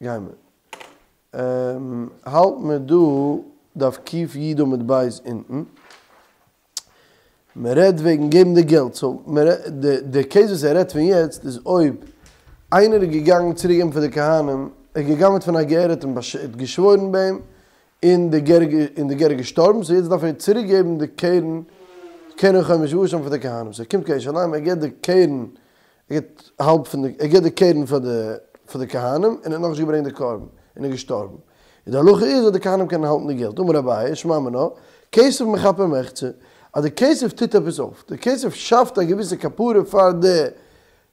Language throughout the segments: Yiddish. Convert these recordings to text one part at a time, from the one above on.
גיימער. האלט מיר דא דף ק"י עמוד ב' אונטן. מען רעדט וועגן געבן די געלט, סאו די קעיס וואס ער רעדט פון יעצט איז אויב איינער איז געגאנגען צוריק געבן פאר די כהנים, ער האט גע'גנב'ט פון א גר, האט אים געשוואוירן ביי אים, און די גר און די גר איז געשטארבן, סאו יעצט דארף ער צוריק געבן די קרן, קרן חומש ואשם פאר די כהנים, סאו ער קומט קיין ירושלים ער געבט די קרן, ער געבט האלב פון די, ער געבט די קרן פאר די פאר די כהנים, און ער האט נאכנישט געברענגט די קרבן, און ער איז געשטארבן. און די הלכה איז אז די כהנים קענען האלטן די געלט. אמר אביי, שמע מינה, כסף מכפר מחצה, אז די כסף טוט עפעס אויף, די כסף שאפט א געוויסע כפרה פאר די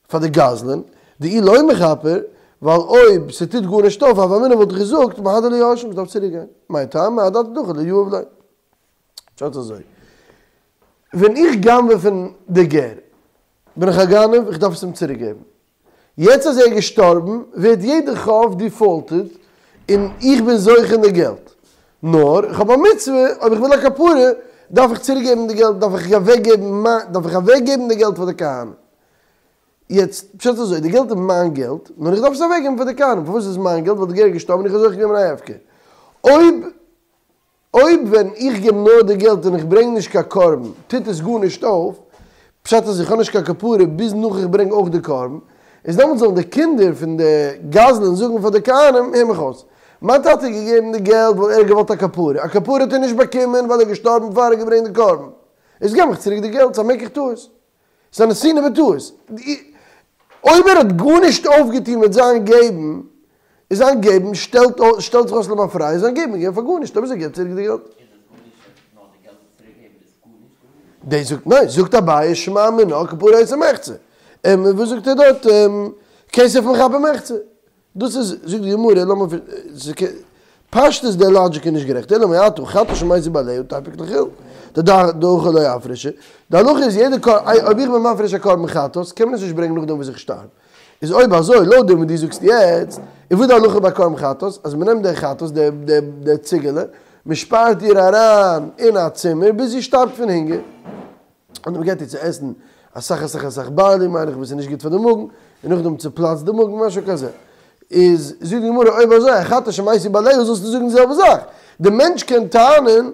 פאר די גזלן, דאי לא מכפר, ווייל אויב ס'טוט גארנישט אויף, הוה אמינא וואלט איך געזאגט, מהדר ליורשים, ס'דארף צוריק גיין. מאי טעמא, אדעתא דהכי לא יהיב ליה. פשט אזוי, ווען איך גנב'ע פון די גר, בין איך א גנב, איך דארף עס אים צוריק געבן. יעצט אז ער איז געשטארבן, ווערט יעדע חוב דיפאלטעד, און איך בין זוכה אין די געלט. נאר, איך האב א מצוה, אויב איך וויל א כפרה, דארף איך צוריק געבן די געלט, דארף איך אוועק געבן, דארף איך אוועק געבן די געלט פאר די כהנים. יעצט, פשט איז אזוי, די געלט איז מיין געלט, נאר איך דארף עס אוועק געבן פאר די כהנים. פארוואס איז עס מיין געלט? ווייל די גר איז געשטארבן און איך האב זוכה געווען מן ההפקר. אויב. אויב ווען איך געב נאר די געלט און איך ברענג נישט קיין קרבן טוט עס גארנישט אויף, פשט אז איך האב נישט קיין כפרה ביז נאך איך ברענג אויך די קרבן, איז דעמאלטס זאלן די קינדער פון די גזלן זאגן פאר די כהנים, הער מיך אויס, מיין טאטע האט געגעבן די געלט ווייל ער האט געוואלט א כפרה, א כפרה האט ער נישט באקומען ווייל ער איז געשטארבן פאר ער האט געברענגט די קרבן, איז געב מיך צוריק די געלט, ס'איז א מקח טעות. ס'איז א נתינה בטעות. אויב ער האט גארנישט אויפגעטון מיט זיין געבן, איז זיין געבן שטעלט שטעלט זיך אויס למפרע, איז זיין געבן געווען פאר גארנישט, אויב אזוי געב צוריק די געלט. איז עס גארנישט נאר די געלט צוריק געבן איז גארנישט גארנישט? דאס זאגט ניין, זאגט אביי שמע מינה כפרה עושה מחצה. וואס זאגט ער דארט? כסף מכפר מחצה. דאס איז, זאגט די גמרא, לאמיר פשטות דער לאגיק איז נישט גערעכט, אלא מעתה חטאת שמתו בעליה תיפוק לחולין, דאדעתא דהכי לא אפרשה, די הלכה איז יעדע קרבן, אויב איך בין מפריש א קרבן חטאת קען מען עס נישט ברענגען נאכדעם וואס איך שטארב, איז אויב אזוי לויט דעם וואס דו זאגסט יעצט, איז וואס די הלכה ביי קרבן חטאת, אז מען נעמט דער חטאת, דער ציגעלע, מען שפארט איר אריין אין א צימער ביז זי שטארבט פון הונגער. און מען געט איר צו עסן אסאך אסאך אסאך בארלי מיין איך וואס איז נישט גוט פאר די מאגן, און נאכדעם צופלאצט די מאגן משהו כזה. איז זאגט די גמרא אויב אזוי א חטאת שמתו בעליה זאלסטו זאגן די זעלבע זאך, די מענטש קען טענה'ן,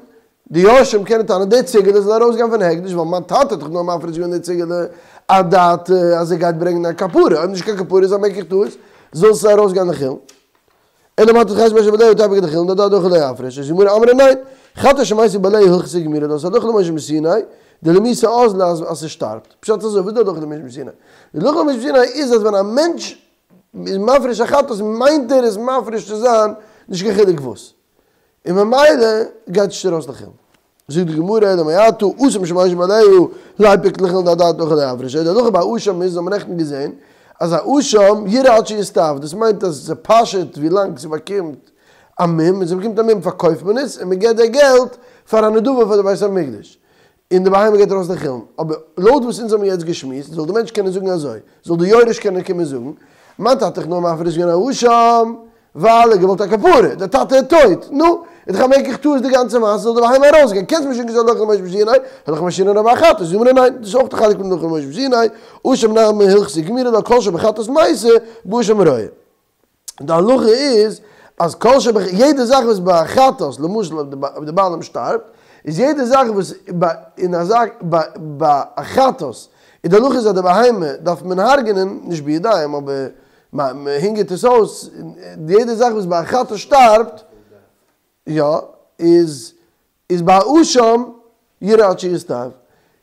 די יורשים קענען טענה'ן די ציגעלע זאל ארויסגיין פון הקדש ווייל מיין טאטע האט דאך נאר מפריש געווען די ציגעלע אדעתא אז ער גייט ברענגען א כפרה, אויב נישט קיין כפרה איז א מקח טעות, זאל עס ארויסגיין לחולין. אלא מעתה חטאת שמתו בעליה תיפוק לחולין דאדעתא דהכי לא אפרשה, זאגט די גמרא אמרי ניין, חטאת שמתו בעליה הלכתא גמירי לה, ס'איז הלכה למשה מסיני, דלמיתה אזלא אז אז ס'שטארבט. פשט אזוי, וואס איז די הלכה למשה מסיני? די הלכה למשה מסיני איז אז ווען א מענטש איז מפריש א חטאת מיינט ער עס מפריש צו זיין נישט קיין חילוק וואס. און ממילא גייט נישט ארויס לחולין. זאגט די גמרא אלא מעתה אשם שמתו בעליה ליפוק לחולין דאדעתא דהכי לא אפרשה, די הלכה ביי אשם איז האבן מיר נעכטן געזען אז א אשם ירעה עד שיסתאב דאס מיינט אז ס'פאשעט ווי לאנג ס'באקומט א מום, ווען ס'באקומט א מום פארקויפט מען עס און מ'געט די געלט פאר א נדבה פאר די בית המקדש. און די בהמה גייט ארויס לחולין. אבער לויט וואס אונז האבן יעצט געשמועסט, זאל די מענטש קענען זאגן אזוי, זאל די יורש קענען קומען זאגן, מיין טאטע האט נאר מפריש געווען א אשם ווייל ער האט געוואלט א כפרה, דער טאטע איז טויט, נו, איז דאך א מקח טעות די גאנצע מעשה, זאל די בהמה ארויסגיין, קענסט מיר שוין זאגן הלכה למשה מסיני, הלכה למשה מסיני נאר ביי א חטאת, זאגט די גמרא ניין, דאס איז אויך א חלק פון הלכה למשה מסיני, אשם נמי הלכתא גמירי לה כל שבחטאת מתה, באשם רועה. די הלכה איז אז כל שבח יעדע זאך וואס ביי א חטאת, למשל אויב די בעלים שטארבט, איז יעדע זאך וואס ביי אין א זאך ביי א חטאת, איז די הלכה איז אז די בהמה דארף מען הרג'נען, נישט בידיים אבער מען הונגערט עס אויס, יעדע זאך וואס ביי א חטאת שטארבט, יא, איז איז ביי א אשם ירעה עד שיסתאב.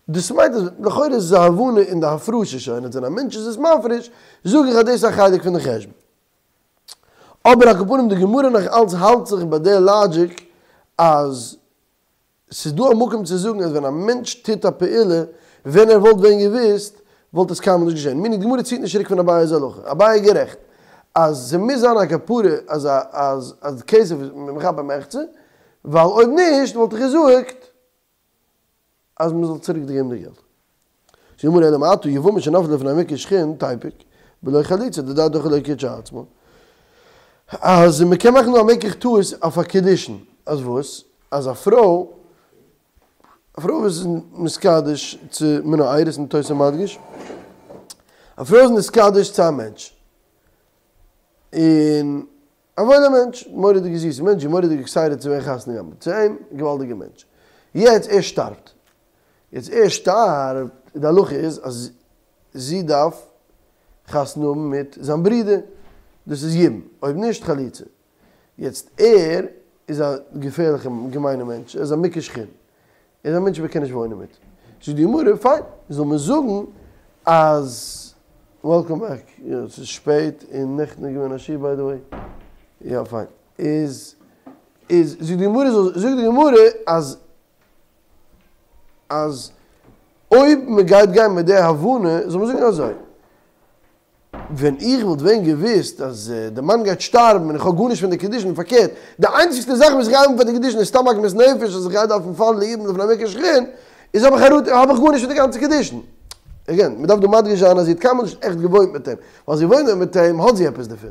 דאס מיינט אז לכאורה איז עס א הבנה אין די הפרשה שוין אז ווען א מענטש איז עס מפריש זאג איך אז דאס איז א חלק פון די חשבון. אבער על כל פנים די גמרא נאך אלץ האלט זיך ביי די לאגיק אז ס'איז דא א מקום צו זאגן אז ווען א מענטש טוט א פעולה ווען ער וואלט ווען געוואוסט וואלט עס קיינמאל נישט געשען. מיינט די גמרא ציט נישט צוריק פון אביי'ס הלכה. אביי איז גערעכט אז ס'מוז זיין א כפרה אז אז אז כסף איז מכפר מחצה, ווייל אויב נישט וואלט איך געזאגט אז מען זאל צוריק געבן די געלט. זאגט די גמרא אלא מעתה יבמה שנפלה לפני מוכת שחין תיפוק בלא חליצה דאדעתא דהכי לא קידשה עצמה אז מען קען מאכן דא א מקח טעות אויף א קידושין אז וואס? אז א פרוי א פרוי וואס איז נתקדש צו מן האירוסין תוס' מדגיש א פרוי איז נתקדש צו א מענטש און. א וואוילער מענטש, מורא'דיגע זיסע מענטש, מורא'דיג עקסייטעד צו ווערן חתונה געהאט צו אים, געוואלדיגע מענטש. יעצט ער שטארבט. יעצט ער שטארבט, די הלכה איז אז זי דארף חתונה האבן מיט זיין ברודער, דאס איז יבום, אויב נישט חליצה. יעצט ער איז א געפערליכע געמיינע מענטש, ער איז א מוכה שחין, ער איז א מענטש וואס מ'קען נישט וואוינען מיט. זאגט די גמרא, פיין, זאל מען זאגן אז, וועלקאם בעק, יא ס'איז שפעט און נעכטן איז געווען א שיעור ביי די וועי, יא פיין, איז איז זאגט די גמרא, זאגט די גמרא אז אז אויב מ'גייט גיין מיט די הבנה, זאל מען זאגן אזוי, ווען איך וואלט ווען געוואוסט אז די מאן גייט שטארבן און איך האב גארנישט פון די קידושין, פארקערט, די איינציגסטע זאך וואס איך גיי האבן פון די קידושין איז סתם עגמת נפש אז איך גיי דארפן פאלן ליבום לפני מוכה שחין, איז האב איך חרטה, האב איך גארנישט פון די גאנצע קידושין. עגעין, מען דארף דא מדגיש זיין אז זי האט קיינמאל נישט עכט געוואוינט מיט אים, ווייל זי וואוינט ווען מיט אים האט זי עפעס דערפון.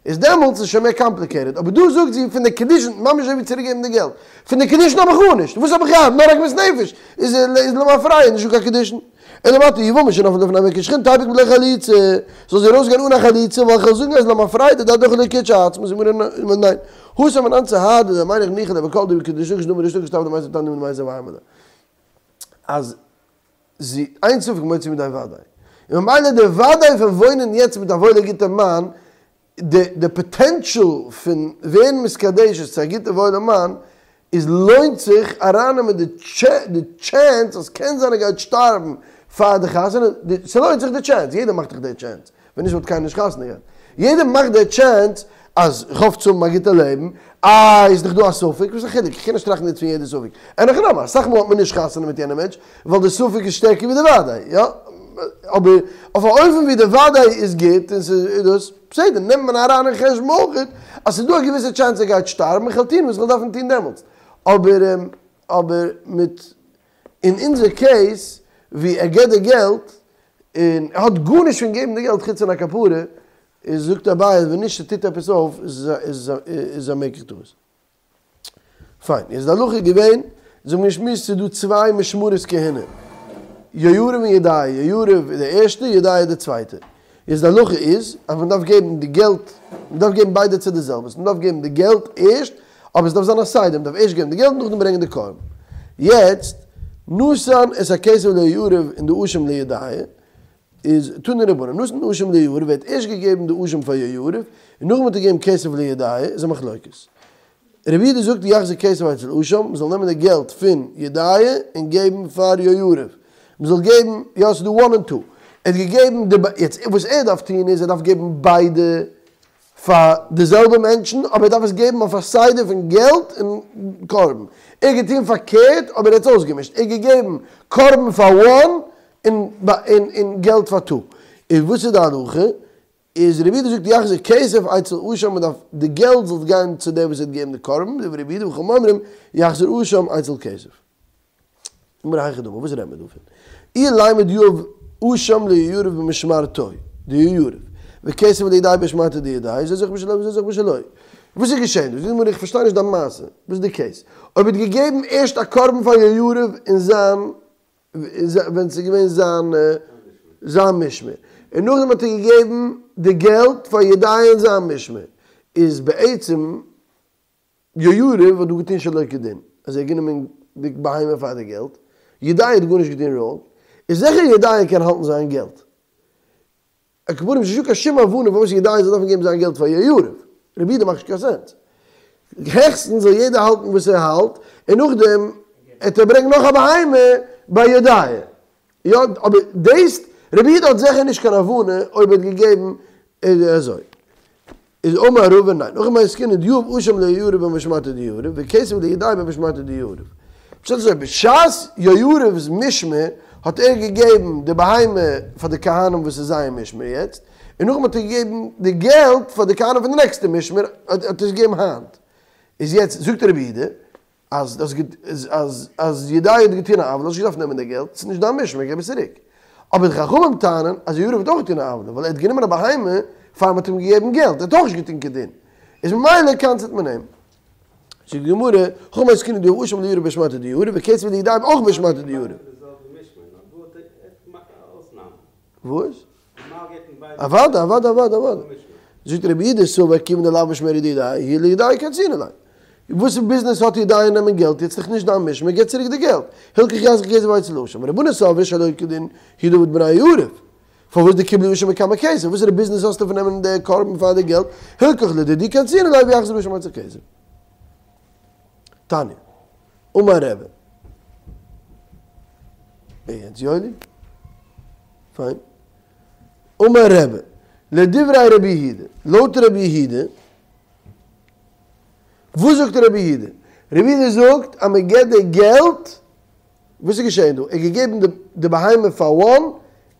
איז דעמאלטס איז שוין מער קאמפליקעיטעד, אבער דא זאגט זי פון די קידושין, ממש אזוי ווי צוריק געבן די געלט, פון די קידושין האב איך גארנישט, וואס האב איך געהאט, נאר עגמת נפש, איז איז למפרע נישטא קיין קידושין. אלא מעתה יבמה שנפלה לפני מוכה שחין תיפוק בלא חליצה, זאל זי ארויסגיין אן א חליצה, ווייל כ'וועל זאגן אז למפרע דאדעתא דחי לקידשה עצמה, זאגט מיר ניין, התם אנן סהדי דמינח ניחא ליה בכל דכריש קיש דאמר ריש לקיש טב דמייתי תניא דמייתי ואמר לה אז זי אין ספק מוציא מידי וודאי, און ממילא די וודאי פון וואוינען יעצט מיט א וואוילע גוטע מאן, די די פאטענשאל פון ווערן מתקדשת צו א גוטע וואוילע מאן, איז לוינט זיך ארייננעמען די די טשענס אז קען זיין ער גייט שטארבן פאר די חתונה, ס'לוינט זיך די טשענס, יעדער מאכט דאך די טשענס, ווען נישט וואלט קיינער נישט חתונה געהאט. יעדער מאכט די טשענס אז איך האף צו האבן א גוטע לעבן, איי איז דאך דא א ספק, וואס איז א חילוק, איך קען נישט טראכטן יעצט פון יעדע ספק. אין הכי נמי, אסאך מאל האט מען נישט חתונה מיט יענע מענטש, ווייל די ספק איז שטערקער ווי די וודאי, יא? אבער אויף א אופן ווי די וודאי איז גוט און ס'איז דאס, בסדר, נעמט מען אריין אין חשבון אויך אז ס'איז דא א געוויסע טשענס ער גייט שטארבן, איך וועל טון וואס איך וועל דארפן טון דעמאלטס. אבער אבער מיט אין אונזער קעיס ווי ער געט די געלט און ער האט גארנישט פון געבן די געלט חוץ פון א כפרה, איז זאגט אביי אז ווען נישט ס'טוט עפעס אויף איז איז א מקח טעות. פיין, איז די הלכה געווען, זיי האבן געשמועסט ס'איז דא צוויי משמרות כהונה, יהויריב און ידעיה, יהויריב איז די ערשטע, ידעיה איז די צווייטע. איז די הלכה איז אז מען דארף געבן די געלט, מען דארף געבן ביידע צו די זעלבע, מען דארף געבן די געלט ערשט, אבער עס דארף זיין א סדר, מען דארף ערשט געבן די געלט נאכדעם ברענגען די קרבן. יעצט, נתן את הכסף ליהויריב און די אשם לידעיה, איז תנו רבנן, נתן אשם ליהויריב האט ערשט געגעבן די אשם פאר יהויריב, און נאכדעם האט ער געגעבן כסף לידעיה, איז א מחלוקת. רבי יהודה זאגט יחזיר כסף אצל אשם, מען זאל נעמען די געלט פון ידעיה און געבן פאר יהויריב, מען זאל געבן, יא ס'איז דא וואן און טו, ער האט געגעבן די, יעצט וואס ער דארף טון איז ער דארף געבן ביידע פאר די זעלבע מענטשן, אבער ער דארף עס געבן אויף א סדר פון געלט און קרבן, ער האט געטון פארקערט אבער ער האט עס אויסגעמישט, ער האט געגעבן קרבן פאר וואן און און געלט פאר טו, און וואס איז די הלכה? איז רבי יהודה זאגט יחזיר כסף אצל אשם מען דארף די געלט זאל גיין צו דעם וואס האט געגעבן די קרבן, דברי רבי יהודה וחכמים אומרים יחזיר אשם אצל כסף. גמרא היכי דמי וואס רעדט מען דא פון? אילימא דיהב אשם ליהויריב במשמרתו דיהויריב וכסף לידעיה במשמרתו דידעיה זה זוכה בשלו וזה זוכה בשלו. וואס איז געשען דא? זאגט די גמרא איך פארשטיי נישט דיין מעשה, וואס איז די קעיס? אויב ער האט געגעבן ערשט א קרבן פאר יהויריב אין זיין ווען ס'איז געווען זיין זיין משמר, און נאכדעם האט ער געגעבן די געלט פאר ידעיה אין זיין משמר, איז בעצם יהויריב האט דא געטון שלא כדין, אז ער האט גענומען די בהמה פאר די געלט, ידעיה האט גארנישט געטון ראנג, איז זיכער ידעיה קען האלטן זיין געלט. על כל פנים ס'נישטא קיין שום הבנה פארוואס ידעיה זאל דארפן געבן זיין געלט פאר יהויריב. רבי יהודה מאכט נישט קיין סענס. העכסטנס זאל יעדער האלטן וואס ער האלט, און נאכדעם עט ער ברענגן נאך א בהמה ביי ידעיה. יא, אבער דאס, רבי יהודה האט זיכער נישט קיין הבנה אויב ער האט געגעבן אזוי. איז אמר רבא ניין, הכא במאי עסקינן דיהב אשם ליהויריב במשמרתו דיהויריב, וכסף לידעיה במשמרתו דיהויריב. פשט אזוי, בשעת יהויריב'ס משמר האט ער געגעבן די בהמה פאר די כהנים וואס איז זייער משמר יעצט, און נאכדעם האט ער געגעבן די געלט פאר די כהנים פון די נעקסטע משמר, האט ער עס געגעבן היינט. איז יעצט זאגט רבי יהודה, אז דאס אז אז ידעיה האט געטון א עוולה, האסט נישט געדארפט נעמען די געלט, ס'איז נישט דיין משמר, געב עס צוריק. אבער די חכמים טענה'ן אז יהויריב האט אויך געטון א עוולה, ווייל ער האט גענומען א בהמה פאר מ'האט אים געגעבן געלט, ער האט אויך נישט געטון כדין. איז ממילא קנס'ט מען אים. זאגט די גמרא, הכא במאי עסקינן דיהב אשם ליהויריב במשמרתו דיהויריב, וכסף לידעיה אויך במשמרתו דיהויריב. וואס? אוודאי אוודאי אוודאי אוודאי. זאגט רבי יהודה סבר כיוון דלאו משמרת דידיה היא לידעיה קנסינן ליה. וואס ביזנעס האט ידעיה נעמען געלט יעצט איז דאך נישט דיין משמר גיב צוריק די געלט. הלכך יחזיר כסף אצל האשם. רבנן סברי שלא כדין הוא דעבוד בני יהויריב. פארוואס דקיבלו אשם מקמי כסף? וואסערע ביזנעס האסטו פון נעמען די קרבן פאר די געלט? הלכך לדידהו קנסינן ליה ויחזיר אשם אצל כסף. תניא. אמר רבי. יענץ יואלי? פיין. אמר רבי, לדברי רבי יהודה, לויט רבי יהודה, וואס זאגט רבי יהודה? רבי יהודה זאגט אז מען געבט די געלט, וואס איז געשען דא? ער האט געגעבן די בהמה פאר one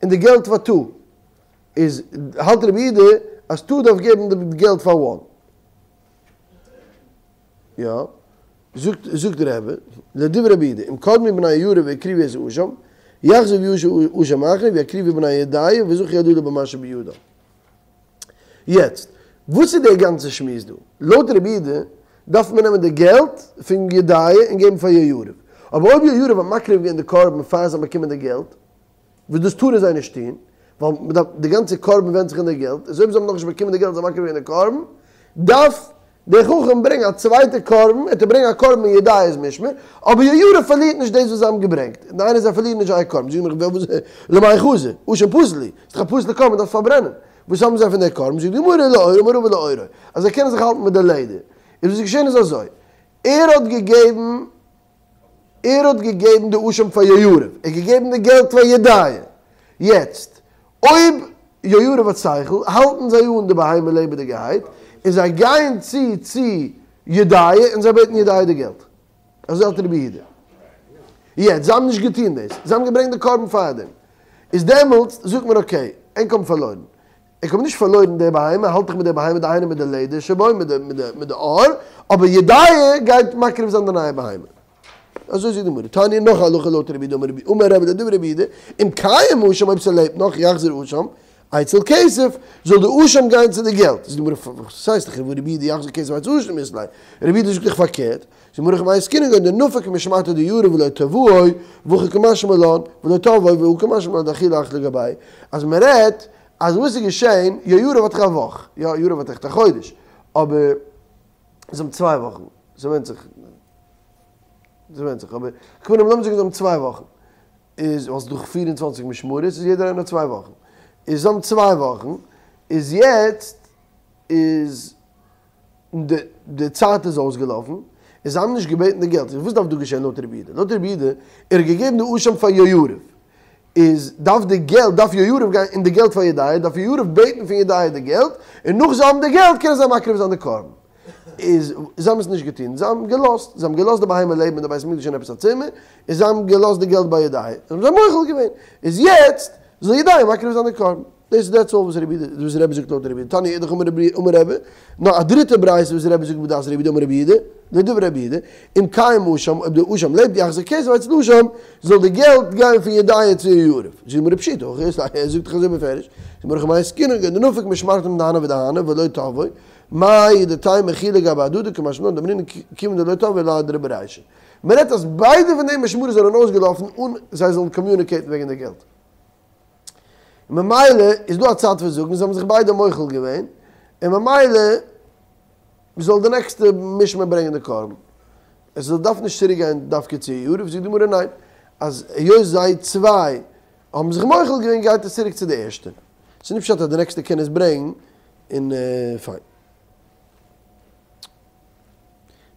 און די געלט פאר two, איז האלט רבי יהודה אז two דארף געבן די געלט פאר one. יא, זאגט זאגט רבי, לדברי רבי יהודה, אם קדמו בני יהויריב והקריבו את האשם, יחזור ויביא אשם אחר ויקריבו בני ידעיה וזכו הללו במה שבידם. יעצט, וואס איז דער גאנצער שמועס דא? לויט רבי יהודה דארף מען נעמען די געלט פון ידעיה און געבן פאר יהויריב. אבער אויב יהויריב האט מקריב געווען די קרבן פאר זיי האבן באקומען די געלט, וואס דאס טארן זיי נישט טון, ווייל מען דארף, די גאנצע קרבן ווענדט זיך אין די געלט, איז אויב זיי האבן נאכנישט באקומען די געלט זיי מקריב געווען די קרבן, דארף דער חכם ברענגען א צווייטע קרבן, ער טאר ברענגען א קרבן אין ידעיה'ס משמר, אבער יהויריב פארלירט נישט דאס וואס זיי האבן געברענגט, דהיינו זיי פארלירן נישט זייער קרבן, זאג מיר וואס למאי חזו, אשם פסול הוא, ס'איז דאך א פסול'ע קרבן מען דארף עס פארברענען, וואס האבן זיי פון דער קרבן, זאגט די גמרא לעורו אמר רבא לעורו, אז זיי קענען זיך האלטן מיט די לעדער, איז וואס איז געשען איז אזוי, ער האט געגעבן. ער האט געגעבן די אשם פאר יהויריב, ער האט געגעבן די געלט פאר ידעיה, יעצט אויב יהויריב האט שכל, האלטן זיי אן די בהמה לעבעדיגערהייט, און זיי גייען צו צו ידעיה און זיי בעטן ידעיה די געלט. אזוי האלט רבי יהודה. יעצט, זיי האבן נישט געטון דאס, זיי האבן געברענגט די קרבן פארדעם, איז דעמאלטס זאגט מען okay, ענק האבן פארלוירן, ענק האבן נישט פארלוירן די בהמה, האלט דיך מיט די בהמה, דהיינו מיט די לעדער שבו, מיט די עור, אבער ידעיה גייט מקריב זיין די נייע בהמה. אזוי זאגט די גמרא. תניא נאך א הלכה לויט רבי יהודה אמר רבי אמר רבי לדברי רבי יהודה, אם קיים אשם אויב ס'לעבט נאך יחזיר אשם אצל כסף, זאל די אשם גיין צו די געלט. זאגט די גמרא, וואס הייסט והא רבי יהודה יחזיר כסף אצל אשם אית ליה? רבי יהודה זאגט דאך פארקערט. זאגט די גמרא הכא במאי עסקינן כגון דנפק משמרתו דיהויריב ולא תבעו, והכי קא משמע לן, ולא תבעו והא קא משמע לן דאחולי אחלו גבייהו, אז מען רעדט אז וואס איז געשען, יהויריב האט דאך א וואך, יא יהויריב האט עכט א חודש, אבער זיי האבן צוויי וואכן, ס'ווענדט זיך, ס'ווענדט זיך, אבער כמובן לאמיר זאגן זיי האבן צוויי וואכן, איז ווייל ס'איז דא 24 משמרות איז יעדער איינער צוויי וואכן, איז זיי האבן צוויי וואכן, איז יעצט איז. די צייט איז אויסגעלאפן, און זיי האבן נישט געבעטן די געלט, איז וואס דארף דא געשען לויט רבי יהודה? לויט רבי יהודה, ער האט געגעבן די אשם פאר יהויריב, איז דארף די געלט, דארף יהויריב גיין און די געלט פאר ידעיה, דארף יהויריב בעטן פון ידעיה די געלט, און נאך זיי האבן די געלט קענען זיי מקריב זיין די קרבן. איז זיי האבן עס נישט געטון, זיי האבן געלאזט, זיי האבן געלאזט די בהמה לעבן אין די בית המקדש אין עפעס א צימער, און זיי האבן געלאזט די געלט ביי ידעיה, זיי האבן זיי מוחל געווען, איז יעצט זאל ידעיה מקריב זיין די קרבן. דאס איז that's all וואס רבי יהודה, וואס רבי זאגט לויט רבי יהודה, תניא אידך אמר רבי אמר רבי, נאר א דריטע ברייתא וואס רבי זאגט בדעת רבי יהודה אמר רבי יהודה, לדברי רבי יהודה, אם קיים אשם, אויב די אשם לעבט יחזיר כסף אצל אשם, זאל די געלט גיין פון ידעיה צו יהויריב. זאגט די גמרא פשיטא, הכי אית ליה, ער זאגט דאך אזוי בפירוש, זאגט די גמרא הכא במאי עסקינן כגון דנפק משמרתם דהני ודהני ולא תבעו, מהו דתימא חילו גבי הדדי קא משמע לן דאמרינן כיוון דלא תבעו ליהדרו ברישא. מען רעדט אז ביידע פון די משמרות זענען אויסגעלאפן אן זיי זאלן קאמיוניקעיטן וועגן די געלט. ממילא איז דא א צד פון זאגן זיי האבן זיך ביידע מוחל געווען, און ממילא זאל די נעקסטע משמר ברענגען די קרבן. עס זאל דארף נישט צוריק גיין דווקא צו יהויריב, זאגט די גמרא ניין, אז היות זיי צוויי האבן זיך מוחל געווען גייט עס צוריק צו די ערשטע. ס'איז נישט פשט אז די נעקסטע קען עס ברענגן, און פיין.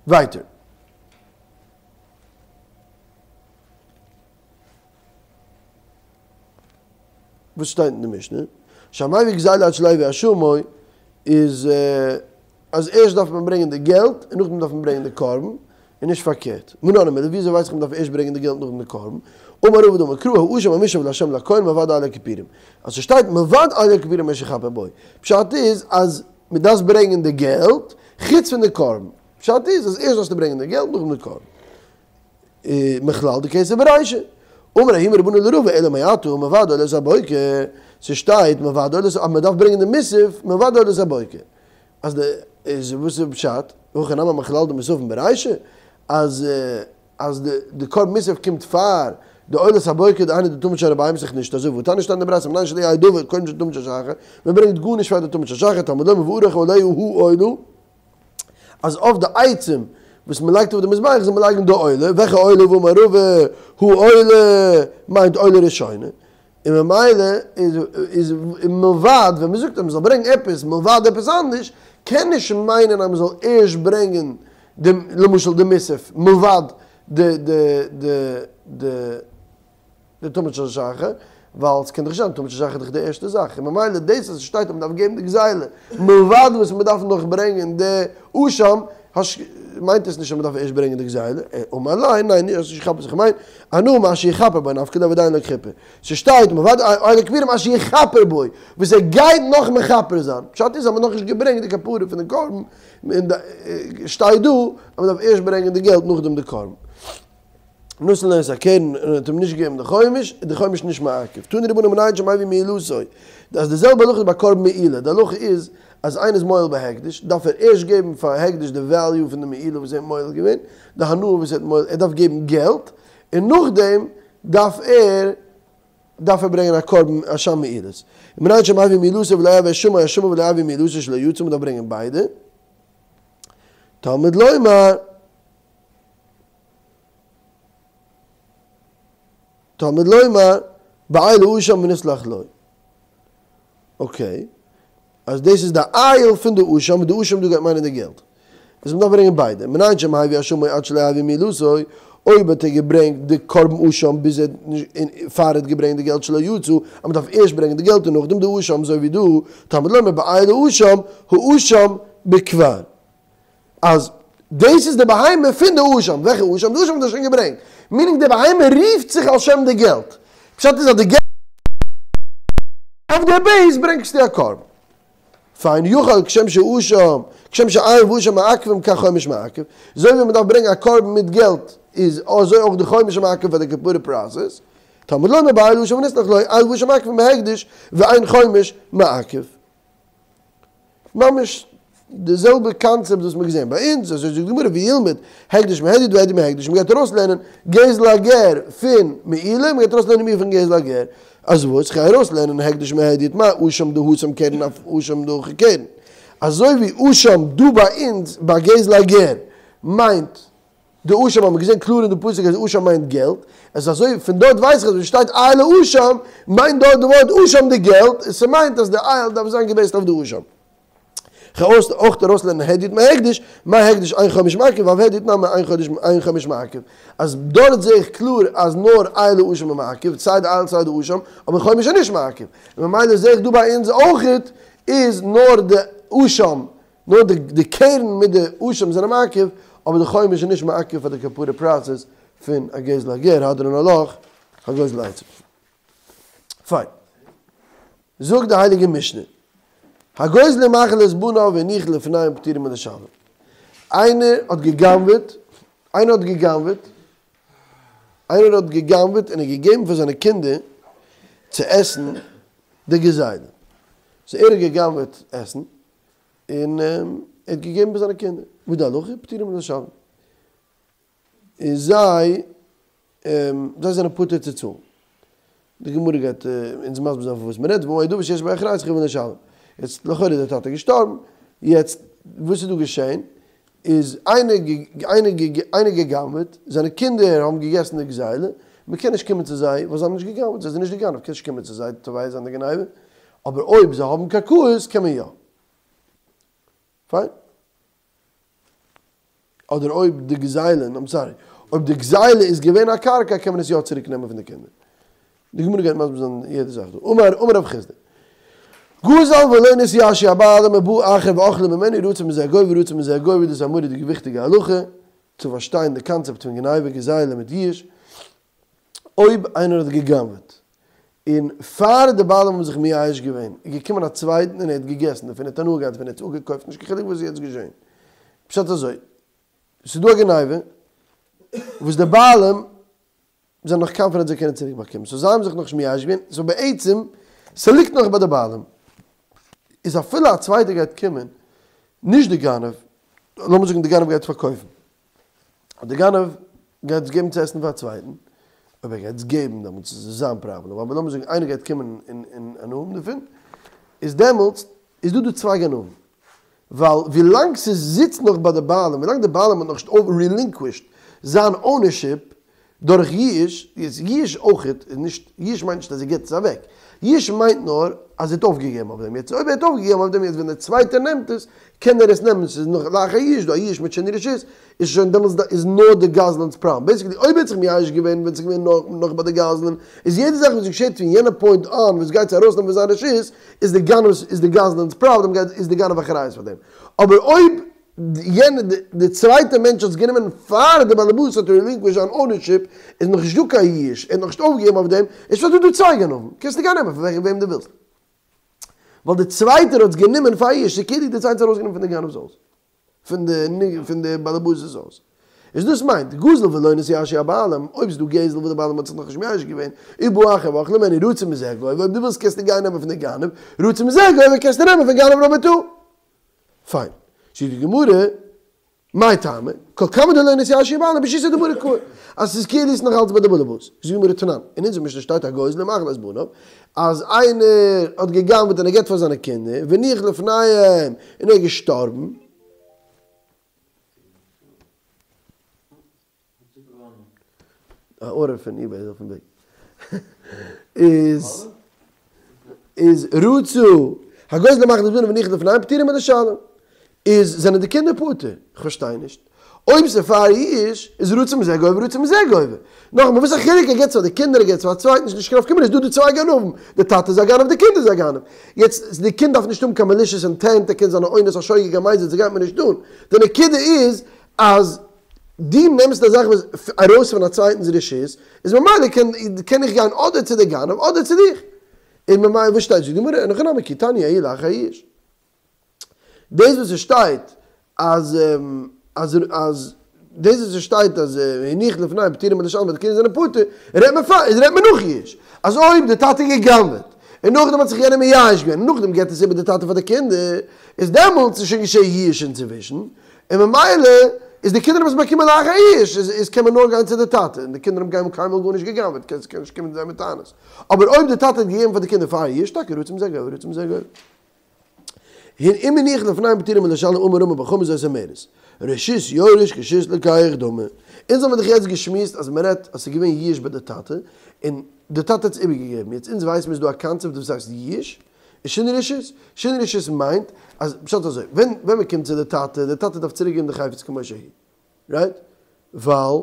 ווייטער. וואס שטייט אין די משנה? שהמביא גזילה עד שלא יביא אשמו איז אז ערשט דארף מען ברענגען די געלט און נאכדעם דארף מען ברענגען די קרבן, און נישט פארקערט. מנא הני מילי, וויאזוי ווייס איך מען דארף ערשט ברענגען די געלט נאכדעם די קרבן? אמר רבא דאמר קרא האשם המושב לה' לכהן מלבד איל הכיפורים. אז ס'שטייט מלבד איל הכיפורים אשר יכפר בו. פשט איז אז מען דארף ברענגען די געלט חוץ פון די קרבן. פשט איז אז ערשט דארפסטו ברענגען די געלט נאכדעם די קרבן. מכלל דכסף ברישא. אמר ההוא מרבנן לרבא אלא מעתה מלבד עולת הבוקר, ס'שטייט מלבד עולת אז מ'דארף ברענגען די מוסף מלבד עולת הבוקר. אז די איז וואס איז פשט? הכא נמי מכלל דמוספין ברישא? אז אז די די קרבן מוסף קומט פאר די עולת הבוקר דהיינו די תמיד של ערבים איז נישט אזוי והתניא שטייט אין די ברייתא מנין שלא יהא דבר קודם של תמיד של שחר, מען ברענגט גארנישט פאר די תמיד של שחר, תלמוד לומר וערוך עליה העולה, אז אויף די עצים וואס מען לייגט אויף די מזבח זאל מען לייגן די עולה, וועלכע עולה ואמר רבא העולה מיינט עולה ראשונה, און ממילא איז איז מלבד ווען מען זאגט אז מען זאל ברענגן עפעס מלבד עפעס אנדערש, קען נישט מיינען אז מען זאל ערשט ברענגען די למשל די מוסף מלבד די די די די די תמיד של שחר, ווייל ס'קען דאך נישט זיין תמיד של שחר איז דאך די ערשטע זאך, און ממילא דאס אז ס'שטייט אז מ'דארף געבן די גזילה מלבד וואס מ'דארף נאך ברענגען די אשם, מיינט עס נישט אז מ'דארף ערשט ברענגען די גזילה, אמר ליה, ניין, האסט נישט געכאפט וואס איך מיין, אנא מה שיכפר בו נפקא ליה ועדיין לא כיפר, ס'שטייט מלבד איל הכפורים מה שיכפר בו, וואס ער גייט נאך מכפר זיין, פשט איז אז מ'האט נאכנישט געברענגט די כפרה פון די קרבן, און שטייט דא אז מ'דארף ערשט ברענגען די געלט נאכדעם די קרבן. נתן לו את הקרן און האט אים נישט געגעבן די חומש, איז די חומש נישט מעכב. תנו רבנן מנין שהמביא מעילתו, אז די זעלבע הלכה איז ביי קרבן מעילה, די הלכה איז אז איינער איז מועל בהקדש, דארף ער ערשט געבן פאר הקדש די וועליו פון די מעילה וואס ער האט מועל געווען, די הנאה וואס ער האט מועל, ער דארף געבן געלט, און נאכדעם דארף ער דארף ער ברענגען א קרבן אשם מעילות. מנין שהמביא מעילתו ולא יביא אשמו, אשמו ולא יביא מעילתו שלא יצא, מען דארף ברענגען ביידע. תלמוד לומר. תלמוד לומר, באיל האשם ונסלח לו. אקעי, אז דאס איז די איל פון די אשם, און די אשם דא גייט מיינען די געלט. איז מ'דארף ברענגען ביידע. מנין שהמביא אשמו עד שלא יביא מעילתו, אויב האט ער געברענגט די קרבן אשם ביז ער האט נישט, פאר ער האט געברענגט די געלט שלא יצא, אז מ'דארף ערשט ברענגען די געלט און נאכדעם די אשם, אזוי ווי דא, תלמוד לומר באיל האשם, האשם בכבר. אז דאס איז די בהמה פון די אשם, וועלכע אשם? די אשם האט ער שוין געברענגט, מינינג די בהמה רופט זיך על שם די געלט, פשט איז אז די געלט אויף די בעיס ברענגסטו א קרבן. פיין, יכול כשם שאשם, כשם שאיל ואשם מעכבים כך חומש מעכב, אזוי ווי מען דארף ברענגען א קרבן מיט געלט איז אזוי אויך די חומש מעכב פאר די כפרה פראסעס, תלמוד לומר באיל האשם ונסלח לו, איל ואשם מעכבים בהקדש ואין חומש מעכב. ממש די זעלבע קאנצעפט וואס מ'האט געזען ביי אונז, אזוי זאגט די גמרא וילמד הקדש מהדיוט והדיוט מהקדש, מ'גייט ארויסלערנען גזל הגר פון מעילה, מ'גייט ארויסלערנען מעילה פון גזל הגר, אז וואס? כ'גיי ארויסלערנען הקדש מהדיוט מה אשם דהתם קרן אף אשם דהכא קרן, אזוי ווי אשם דא ביי אונז ביי גזל הגר מיינט די אשם האט מען געזען קלאר אין די פסוק אז אשם מיינט געלט, עס איז אזוי פון דארט ווייס איך אז ווען שטייט איל האשם מיינט דארט די ווארט אשם די געלט, און ס'מיינט אז די איל דארף זיין געבעיסט אויף די אשם. כ'וועל אויך ארויסלערנען הדיוט מהקדש, מה הקדש אין חומש מעכב, אף הדיוט נמי אין חודש אין חומש מעכב, אז דארט זעה איך קלאר אז נאר איל האשם איז מעכב, סיי די איל סיי די אשם, אבער חומש איז נישט מעכב, און ממילא זעה איך דא ביי אונז אויכעט איז נאר די אשם נאר די קרן מיט די אשם זענען מעכב, אבער די חומש איז נישט מעכב פאר די כפרה פראסעס פון א גזל הגר, הדרן עלך הגוזל עצים. פיין. זאגט די הייליגע משנה, הגוזל ומאכיל את בניו והניח לפניהם פטורים מלשלם. איינער האט גע'גנב'עט, איינער האט גע'גנב'עט, איינער האט גע'גנב'עט און ער האט געגעבן פאר זיינע קינדער צו עסן די גזילה. סאו ער האט גע'גנב'עט עסן, און ער האט געגעבן פאר זיינע קינדער, וואס די הלכה? פטורים מלשלם. און זיי, זיי זענען פטור צו צאלן. די גמרא גייט אונז מסביר זיין פון וואס מען רעדט, והא דבר שיש בו אחריות חייבין לשלם. יעצט לכאורה איז דער טאטע געשטארבן, יעצט וואס איז דא געשען, איז איינער איינער גע'גנב'עט, זיינע קינדער האבן געגעסן די גזילה, מען קען נישט קומען צו זיי ווייל זיי האבן נישט גע'גנב'עט, זיי זענען נישט די גנב, קענסט נישט קומען צו זיי תובע זיין די גניבה, אבער אויב זיי האבן קרקעות קען מען יא. פיין. אדער אויב די גזילה, איים סארי, אויב די גזילה איז געווען א קרקע קען מען עס יא צוריק נעמען פון די קינדער. די גמרא גייט מסביר זיין יעדע זאך דא. אמר אמר רב חסדא. גזל ולא נתייאשו הבעלים ובא אחר ואכלו ממנו רצה מזה גובה רצה מזה גובה דאס איז א מורא'דיגע וויכטיגע הלכה צו פארשטיין די קאנצעפט פון גניבה גזילה מיט יאוש. אויב איינער האט גע'גנב'עט און פאר די בעלים האבן זיך מייאש געווען איז געקומען א צווייטן און ער האט געגעסן דערפון ער האט הנאה געהאט דערפון ער האט עס אפגעקויפט נישט קיין חילוק וואס איז יעצט געשען פשט אזוי ס'איז דא א גניבה וואס די בעלים זענען נאך קאנפידענט זיי קענען צוריק באקומען סאו זיי האבן זיך נאכנישט מייאש געווען סאו בעצם ס'ליגט נאך ביי די בעלים איז אפילו א צווייטער גייט קומען נישט די גנב לאמיר זאגן די גנב גייט פארקויפן. די גנב גייט עס געבן צו עסן פאר א צווייטן. אויב ער גייט עס געבן דעמאלטס איז עס זיין פראבלעם, אבער לאמיר זאגן איינער גייט קומען און און הנאה האבן דערפון, איז דעמאלטס איז דא דא צוויי גנבים, ווייל ווילאנג ס'זיצט נאך ביי די בעלים, ווילאנג די בעלים האט נאכנישט רילינקווישט זיין אונערשיפ דורך ייאוש, איז ייאוש אויכעט איז נישט, ייאוש מיינט נישט אז ער גיבט עס אוועק, ייאוש מיינט נאר אז ער האט אויפגעגעבן אויף דעם, יעצט אויב ער האט אויפגעגעבן אויף דעם יעצט ווען דער צווייטער נעמט עס, קען ער עס נעמען, ס'איז נאך לאחר ייאוש דא א ייאוש מיט שינוי רשות, איז שוין דעמאלטס איז נאר די גזלן'ס פראבלעם, בעיסיקלי אויב ער האט זיך מייאש געווען ווען ס'איז געווען נאך ביי די גזלן, איז יעדע זאך וואס געשעט פון יענע פוינט אן וואס גייט צו ארויסנעמען פון זיין רשות, איז די גנב'ס איז די גזלן'ס פראבלעם גייט איז די גנב אחריות פאר דעם, אבער אויב יענע די צווייטע מענטש האט עס גענומען פאר די באלעבאס האט רילינקווישט זיין אונערשיפ, איז נאך נישט דא קיין ייאוש, ער האט נאך נישט אויפגעגעבן אויף דעם, איז שוין דא דא צוויי גנבים, קענסטו גיין נעמען פון וועלכע וועם דו ווילסט. ווייל די צווייטער האט עס גענומען פאר ייאוש, ס'איז כאילו די צווייטער האט ארויסגענומען פון די גנב'ס הויז. פון די פון די באלעבאס'ס הויז. איז דאס מיינט, גזל ולא נתייאשו הבעלים, אויב ס'דא גזל וואס די בעלים האט זיך נאכנישט מייאש געווען, ובא אחר ואכלו ממנו רצה מזה גובה, אויב דו ווילסט קענסטו גיין נעמען פון די גנב, רצה מזה גובה קענסטו נעמען פון גנב נאמבער טו. פיין. זאגט די גמרא, מאי טעמא, כל כמה דלא נתייאשו הבעלים ברשותא דמרא קאי, אז ס'איז כאילו ס'איז נאך אלץ ביי די באלעבאס. זאגט די גמרא תנן, אין אונזער משנה שטייט הגוזל ומאכיל את בניו, אז איינער האט גע'גנב'עט און ער געבט פאר זיינע קינדער, והניח לפניהם, און ער איז געשטארבן. א ארדער פון איבעי איז אויפן וועג. איז איז רצה הגוזל ומאכיל את בניו והניח לפניהם פטורין מלשלם. איז זענען די קינדער פטור? כ'פארשטיי נישט. אויב ס'איז פאר ייאוש, איז רצה מזה גובה רצה מזה גובה. נאכאמאל, וואס א חילוק ער געבט צו די קינדער ער געבט צו א צווייטן איז נישט קיין נפקא מינה, איז דא די צוויי גנבים, די טאטע איז א גנב די קינד איז א גנב. יעצט די קינד דארף נישט האבן קיין מאלישעס אינטענט ער קען זיין א אונס א שוגג א מזיד ס'גייט מיר נישט אן. די נקודה איז אז דו נעמסט א זאך וואס ארויס פון א צווייטנס רשות, איז ממילא קען קען איך גיין אדער צו די גנב אדער צו דיך. און ממילא וואס שטייט זאגט די גמרא אין הכי נמי כי תניא ההיא לאחר ייאוש. דאס וואס עס שטייט אז אז אז דאס וואס עס שטייט אז הניח לפניהם פטורין מלשלם די קינדער זענען פטור, רעדט מען פאר איז רעדט מען נאך ייאוש, אז אויב די טאטע האט גע'גנב'עט און נאכדעם האט זיך יענער מייאש געווען און נאכדעם געבט עס איבער די טאטע פאר די קינדער, איז דעמאלטס איז שוין געשעהן ייאוש אינצווישן, און ממילא איז די קינדער האבן עס באקומען לאחר ייאוש, איז איז קען מען נאר גיין צו די טאטע, און די קינדער האבן קיינמאל גארנישט גע'גנב'עט, קענסט קען נישט קומען צו זיי מיט טענות, אבער אויב די טאטע האט געגעבן פאר די קינדער פאר ייאוש, טאקע רצה מזה גובה רצה מזה גובה. הן אם הניח לפניהם פטורין מלשלם אמר רמי בר חמא זאת אומרת, רשות יורש כרשות לוקח דמי. אונז האבן דאך יעצט געשמועסט אז מען רעדט אז ס'איז געווען ייאוש ביי די טאטע, און די טאטע האט עס איבערגעגעבן, יעצט אונז ווייסן מיר ס'איז דא א קאנצעפט וואס הייסט ייאוש, און שינוי רשות. שינוי רשות מיינט אז, פשט אזוי, ווען ווען מען קומט צו די טאטע, די טאטע דארף צוריק געבן די חפץ כמו שהיא, רייט? ווייל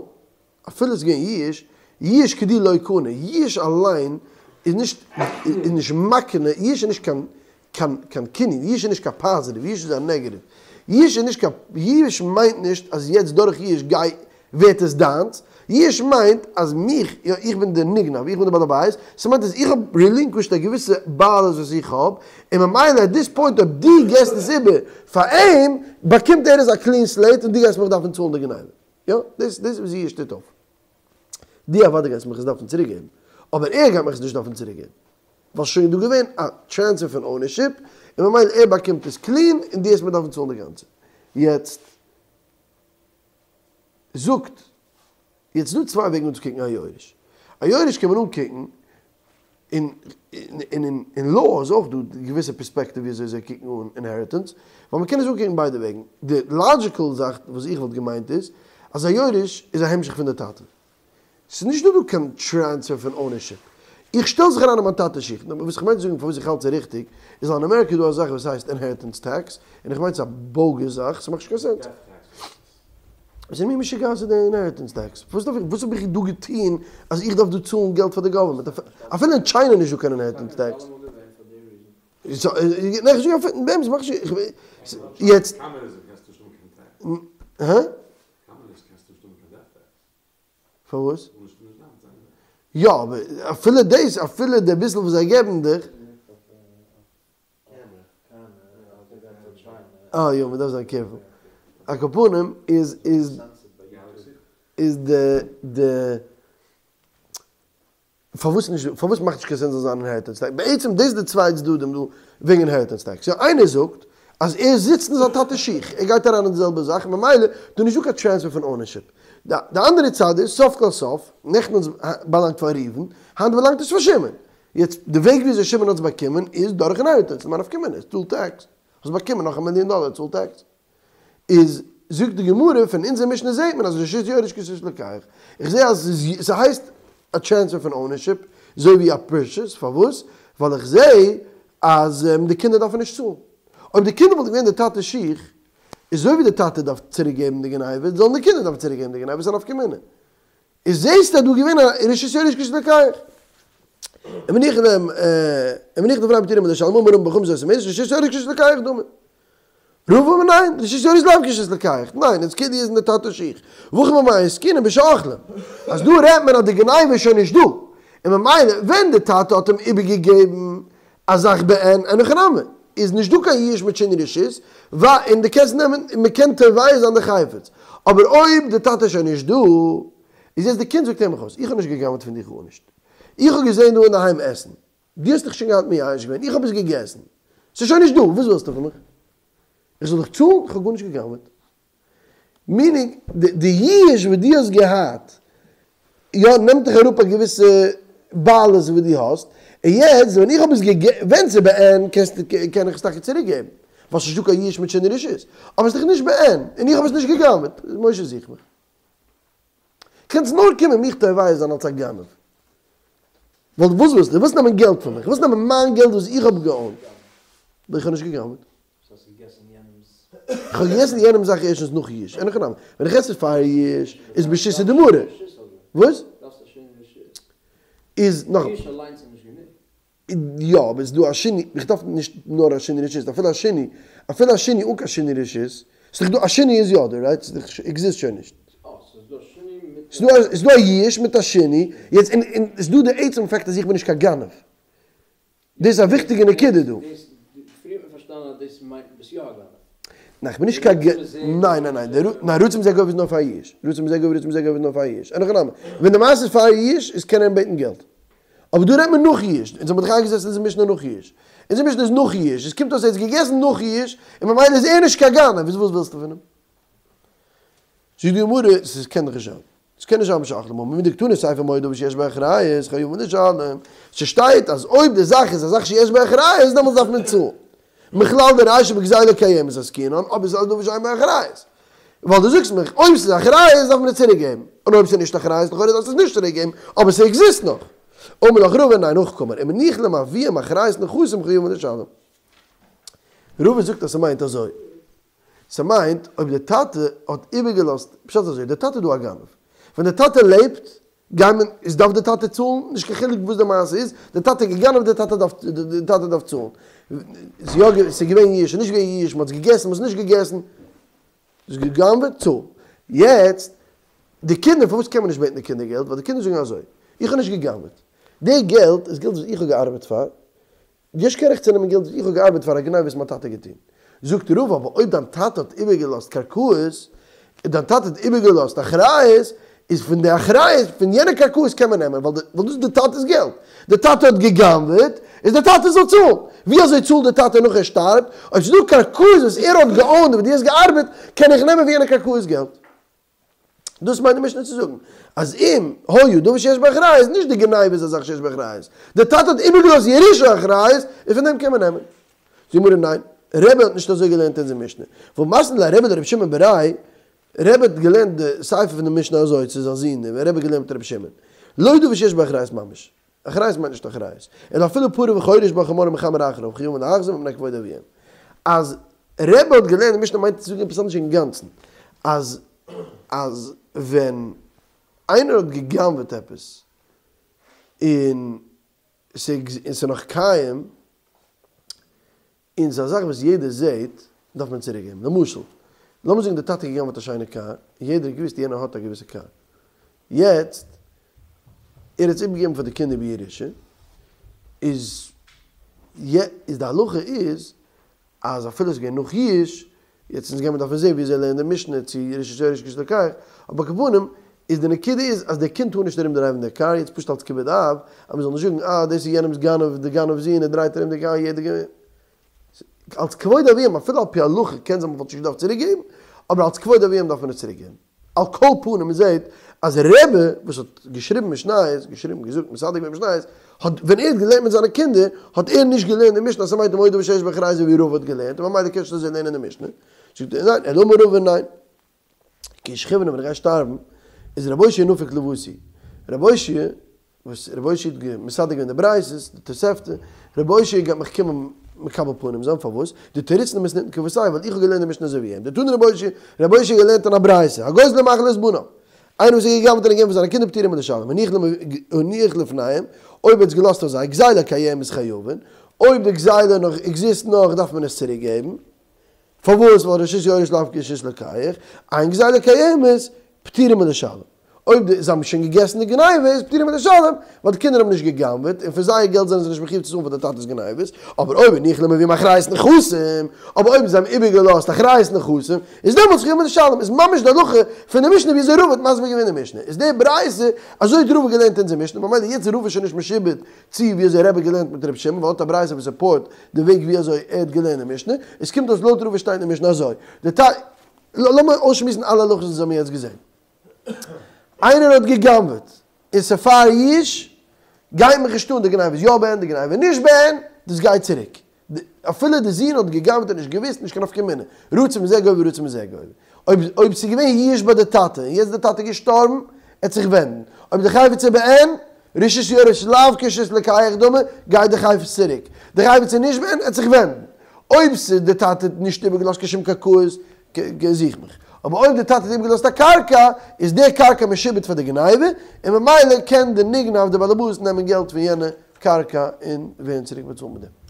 אפילו עס איז געווען ייאוש, ייאוש כדי לא קנה, ייאוש אליין איז נישט איז נישט מקנה, ייאוש איז נישט קיין קיין קיין קנין, ייאוש איז נישט קיין פאזיטיוו, ייאוש איז א נעגעטיוו, ייאוש איז נישט קיין, ייאוש מיינט נישט אז יעצט דורך ייאוש גיי ווערט עס דיינס, ייאוש מיינט אז מיך, יא איך בין די נגנב, איך בין די בעל הבית, ס'מיינט אז איך האב רילינקווישט א געוויסע בעלות וואס איך האב, און ממילא עט דיס פוינט אויב דו געסט עס איבער פאר אים, באקומט ער עס א קלין סלעיט און דו גייסט מיך דארפן צאלן די גניבה. יא, דאס דאס איז וואס ייאוש טוט אויף. דו אוודאי גייסט מיך עס דארפן צוריק געבן, אבער ער גייט מיך עס נישט דארפן צוריק געבן. ווייל שוין דא געווען א טרענספער פון אונערשיפ, און ממילא ער באקומט עס קלין און דו העסט מיר דארפן צאלן די גאנצע. יעצט זאגט, יעצט איז דא צוויי וועגן אנצוקוקן א יורש. א יורש קען מען אנקוקן און און אין לאו איז אויך דא געוויסע פערספעקטיוו ווי אזוי זיי קוקן אן אינהעריטענס, ווייל מ'קען עס אנקוקן ביידע וועגן. די לאדזשיקעל זאך וואס איך וואלט געמיינט איז, אז א יורש איז א המשך פון די טאטע. ס'איז נישט דא דא קיין טרענספער פון אונערשיפ. איך שטעל זיך אריין אין מיין טאטע'ס שיך. וואס איך מיין צו זאגן פארוואס איך האלט ס'איז ריכטיג, איז ווייל אין אמעריקע איז דא א זאך וואס הייסט אינהעריטענס טעקס, און איך מיין ס'איז א באוגעס זאך, ס'מאכט נישט קיין סענס. וואס איז מיר משוגע צו די אינהעריטענס טעקס? וואס דארף איך, וואס האב איך דא געטון אז איך דארף דא צאלן געלט פאר די גאווערמענט? אפילו אין טשיינע איז נישטא קיין אינהעריטענס טעקס. יעצט. הא? פארוואס? יא אבער אפילו דאס, אפילו די ביסל וואס זיי געבן דיך. אה יא מ'דארף זיין קערפול. על כל פנים איז איז איז די די פארוואס נישט פארוואס מאכט נישט קיין סענס זאל זיין אינהעריטענס טעקס? בעצם דאס איז די צוויי צדדים דא וועגן אינהעריטענס טעקס. יא איינער זאגט אז. אז ער זיצט אין זיין טאטע'ס שיך, ער גייט אריין אין די זעלבע זאך, ממילא דא נישטא קיין טרענספער פון אונערשיפ. די אנדערע צד איז, סוף כל סוף, נעכטן האט עס באלאנגט פאר ראובן, היינט באלאנגט עס פאר שמעון. יעצט, די וועג וויאזוי שמעון האט עס באקומען איז דורך אינהעריטענס, למאי נפקא מינה, צאל טעקס. האסט באקומען נאך א מיליאן דאלער, צאל טעקס. איז זאגט די גמרא, פון אונזער משנה זעהט מען אז רשות יורש כרשות לוקח, איך זעה אז ס'הייסט א טרענספער פון אונערשיפ, אזוי ווי א פורשעס, פארוואס? ווייל איך זעה אז די קינדער דארפן נישט צאלן. אויב די קינדער וואלטן געווען די טאטע'ס שיך, איז אזוי ווי די טאטע דארף צוריק געבן די גניבה, זאלן די קינדער דארפן צוריק געבן די גניבה, ס'איז א נפקא מינה. איז זעהסטו אז דא געווען א רשות יורש כרשות לוקח. ומניח להם, ומניח לפניהם פטורים מלשלם, אמר רמי בר חמא זאת אומרת, רשות יורש כרשות לוקח דמי. רבא אמר ניין, רשות יורש לאו כרשות לוקח, ניין, איז כאילו איז אין די טאטע'ס שיך. והכא במאי עסקינן בשאכלום. אז דא רעדט מען אז די גניבה איז שוין נישט דא, און ממילא ווען די טאטע האט אים איבערגעגעבן א זאך בעין, אין הכי נמי, איז נישט דא קיין יאוש מיט שינוי רשות, און די קענסט נעמען און מען קען תובע זיין די חפץ. אבער אויב די טאטע איז שוין נישט דא, איז יעצט די קינד זאגט הער מיך אויס, איך האב נישט גע'גנב'ט פון דיך גארנישט, איך האב געזען דא אינדערהיים עסן, דו האסט דיך שוין געהאט מייאש געווען, איך האב עס געגעסן, ס'איז שוין נישט דא, וואס ווילסטו פון מיך? איך זאל דיך צאלן? איך האב גארנישט גע'גנב'ט. מינינג, די יאוש וואס דו האסט געהאט, יא, נעמט דיך אראפ א געוויסע בעלות וואס דו האסט, און יעצט ווען איך האב עס געגעבן, ווען ס'איז בעין, קענסטו, קען איך עס טאקע צוריק געבן, ווייל ס'איז נישטא קיין יאוש מיט שינוי רשות, אבער ס'איז דאך נישט בעין, און איך האב עס נישט גע'גנב'ט, משה זוך מיך. קענסט נאר קומען מיך תובע זיין אלס א גנב. ווייל וואס ווילסטו? דו ווילסט נעמען געלט פון מיך, ווילסט נעמען מיין געלט וואס איך האב געאונט. איך האב נישט גע'גנב'ט. איך האב געגעסן יענעמ'ס זאך ערשטנס נאך יאוש. אין הכי נמי. ווען איך עס עס פאר יאוש, איז ברשות דמרא. וואס? איז נאך. יא, אבער עס איז דא א שינוי, איך דארף נישט נאר א שינוי רשות, אפילו א שינוי, אפילו א שינוי אן קיין שינוי רשות, ס'איז דאך דא, א שינוי איז יא דא, רייט? ס'איז דאך עקזיסט שוין נישט. ס'איז דא א יאוש מיט א שינוי, יעצט און און ס'איז דא די עצם פאקט אז איך בין נישט קיין גנב. דאס איז א וויכטיגע נקודה דא. ניין איך בין נישט קיין ג. ניין ניין ניין, ניין רצה מזה גובה איז נאר פאר יאוש, רצה מזה גובה רצה מזה גובה איז נאר פאר יאוש, אין הכי נמי, ווען די מעשה איז פאר יאוש איז קען ער אים בעטן געלט. אבער דא רעדט מען נאך יאוש, אונז האבן דאך איינגעזעצט אונזער משנה נאך יאוש. אונזער משנה איז נאך יאוש, עס קומט אויס ער האט עס געגעסן נאך יאוש, און ממילא איז ער נישט קיין גנב, איז וואס ווילסטו פון אים? זאגט די גמרא, עס קען דאך נישט זיין. עס קען נישט זיין בשאכלום, מדקתני סיפא אם היה דבר שיש בו אחריות, חייבין לשלם. ס'שטייט אז אויב די זאך איז א זאך שיש בו אחריות, דעמאלטס דארף מען צאלן. מכלל דרישא בגזילה קיימת עסקינן, אבער ס'איז א דבר שאין בו אחריות. ווייל דו זאגסט מיך, אויב ס'איז אחריות דארף מען עס צוריק געבן, און אויב ס'איז נישט אחריות לכאורה דארפסטו עס נישט צוריק געבן, אבער ס'עקזיסט נאך. אמר לך רבא ניין הכי קאמר, אם הניח להם אביהם אחריות נכסים חייבין לשלם. רבא זאגט אז ס'מיינט אזוי, ס'מיינט אויב די טאטע האט איבערגעלאזט, פשט איז אזוי, די טאטע איז דא א גנב, ווען די טאטע לעבט גייט מען, איז דארף די טאטע צאלן, נישט קיין חילוק וואס די מעשה איז, די טאטע האט גע'גנב'ט די טאטע דארף, די טאטע דארף צאלן. ס'איז יא, ס'איז געווען יאוש, ס'איז נישט געווען יאוש, מ'האט עס געגעסן, מ'האט עס נישט געגעסן, ס'איז גע'גנב'ט, צאל. יעצט, די קינדער, פארוואס קען מען נישט בעטן די קינדער געלט? ווייל די קינדער זאגן אזוי, איך האב נישט גע'גנב'ט, די געלט איז געלט וואס איך האב געארבעט פאר, דו האסט קיין רעכט צו נעמען געלט וואס איך האב געארבעט פאר א גניבה וואס מיין טאטע האט געטון. זאגט רבא, אבער אויב דיין טאטע האט איבערגעלאזט קרקעות, און דיין טאטע האט איבערגעלאזט אחריות, איז פון די אחריות פון יענע קרקעות קען מען נעמען, ווייל דאס איז די טאטע'ס געלט. די טאטע האט גע'גנב'עט, איז די טאטע זאל צאלן. ווי אזוי צאלט די טאטע נאך ער שטארבט? אויב ס'איז דא קרקעות וואס ער האט געאונט וואס דו האסט געארבעט, קען איך נעמען פון יענע קרקעות געלט. דאס מיינט די משנה צו זאגן אז אם היה דבר שיש בו אחריות, נישט די גניבה איז א זאך שיש בו אחריות, די טאטע האט איבערגעלאזט ירושה אחריות, און פון דעם קען מען נעמען. זאגט די גמרא ניין, רבי האט נישט אזוי געלערנט אונזער משנה, והא מתני ליה רבי לרבי שמעון בריה, רבי האט געלערנט די סיפא פון די משנה אזוי צו זיין זון, ווען רבי האט געלערנט מיט רבי שמעון, לא דבר שיש בו אחריות ממש, אחריות מיינט נישט אחריות, אלא אפילו פרה וחורש בה חמור ומחמר אחריו חייבין להחזיר מפני כבוד אביהם. אז רבי האט געלערנט די משנה מיינט צו זאגן עפעס אנדערש אינגאנצן, אז אז ווען איינער האט גע'גנב'עט עפעס און ס'איז נאך קיים, און ס'איז א זאך וואס יעדער זעהט, דארף מען צוריק געבן. למשל, לאמיר זאגן די טאטע האט גע'גנב'עט א שיינע קאר, און יעדער האט געוואוסט יענער האט א געוויסע קאר. יעצט, ער האט עס איבערגעגעבן פאר די קינדער בירושה, איז איז די הלכה איז, אז אפילו עס איז געווען נאך יאוש, יעצט אונז גיימיר דארפן זעהן ווי אזוי לערנט די משנה צו רשות יורש כרשות לוקח, אבער על כל פנים איז די נקודה איז אז די קינד טאר נישט ארום דרייוון די קאר, יעצט פשוט אלס כיבוד אב, אז מען זאל נישט זאגן אה דאס איז יענעמס גנב, די גנב'ס זון ער דרייט ארום די קאר יעדער. אלס כבוד אביהם, אפילו על פי הלכה קען זיין מ'וואלט נישט געדארפט צוריק געבן, אבער אלס כבוד אביהם דארף מען עס צוריק געבן. על כל פנים מ'זעט אז רבי וואס האט געשריבן משניות, געשריבן, געזאגט, מסדר געווען משניות, האט ווען ער האט געלערנט מיט זיינע קינדער, האט ער נישט געלערנט די משנה אז ס'מיינט מודה ושיש באחריות ווי רבא האט געלערנט, און ממילא קענסטו אזוי לערנען די משנה. זאגט ער ניין, אלא אמר רבא ניין. כי שכיבנא ווען איך גיי שטארבן, איז רבי אושעיא נפיק לותי. רבי אושעיא וואס רבי אושעיא האט מסדר געווען די ברייתות, די תוספתא, רבי אושעיא גייט מיך קומען מקבל פנים זיין, פארוואס? דתריצנא מתניתין כוותיה, ווייל איך האב געלערנט די משנה אזוי ווי אים, דתני רבי אושעיא, רבי אושעיא האט געלערנט אין א ברייתא, הגוזל ומאכיל את בניו, איינער וואס האט גע'גנב'ט און געגעבן פאר זיינע קינדער פטורין מלשלם, הניח לפניהם, אויב ער האט עס געלאזט אויף זיי, גזילה קיימת חייבין, אויב די גזילה נאך עקזיסט נאך דארף מען עס צוריק געבן, פארוואס? ווייל רשות יורש לאו כרשות לוקח, אין גזילה קיימת, פטורין מלשלם. אויב די זיי האבן שוין געגעסן די גניבה איז פטורין מלשלם, ווייל די קינדער האבן נישט גע'גנב'עט און פון זייער געלט זענען זיי נישט מחויב צו צאלן פאר די טאטע'ס גניבות, אבער אויב הניח למביאים אחריות נכסים, אבער אויב זיי האבן איבערגעלאזט אחריות נכסים, איז דעמאלטס חייבין מלשלם, איז ממש די הלכה פון די משנה ווי אזוי רבא האט מסביר געווען די משנה, איז די ברייתא אזוי האט רבא געלערנט אונזער משנה, ממילא יעצט איז רבא שוין נישט משועבד צו ווי אזוי רבי האט געלערנט מיט רבי שמעון, ווייל ער האט א ברייתא וואס support די וועג ווי אזוי ער האט געלערנט די משנה, עס קומט אויס לויט רבא שטייט אין די משנה אזוי, די ת. לאמיר אויסשמועסן אלע הלכות וואס האבן יעצט געזען. איינער האט גע'גנב'עט און ס'פאר ייאוש, גייט מיך נישט אן די גניבה איז יא בעין די גניבה איז נישט בעין, דאס גייט צוריק. אפילו די זון האט גע'גנב'עט און נישט געוואוסט, נישט קיין נפקא מינה. רצה מזה גובה רצה מזה גובה. אויב אויב ס'איז געווען ייאוש ביי די טאטע און יעצט די טאטע איז געשטארבן, ער האט זיך ווענדן. אויב די חפץ איז בעין, רשות יורש לאו כרשות לוקח דמי, גייט די חפץ צוריק. די חפץ איז נישט בעין, ער האט זיך ווענדן. אויב ס'איז די טאטע האט נישט איבערגעלאזט קיין שום קרקעות, זוך מיך. אבער אויב די טאטע האט איבערגעלאזט א קרקע, איז די קרקע משועבד פאר די גניבה, און ממילא קען די נגנב, די באלעבאס, נעמען געלט פון יענע קרקע און ווערן צוריק באצאלט מיט דעם.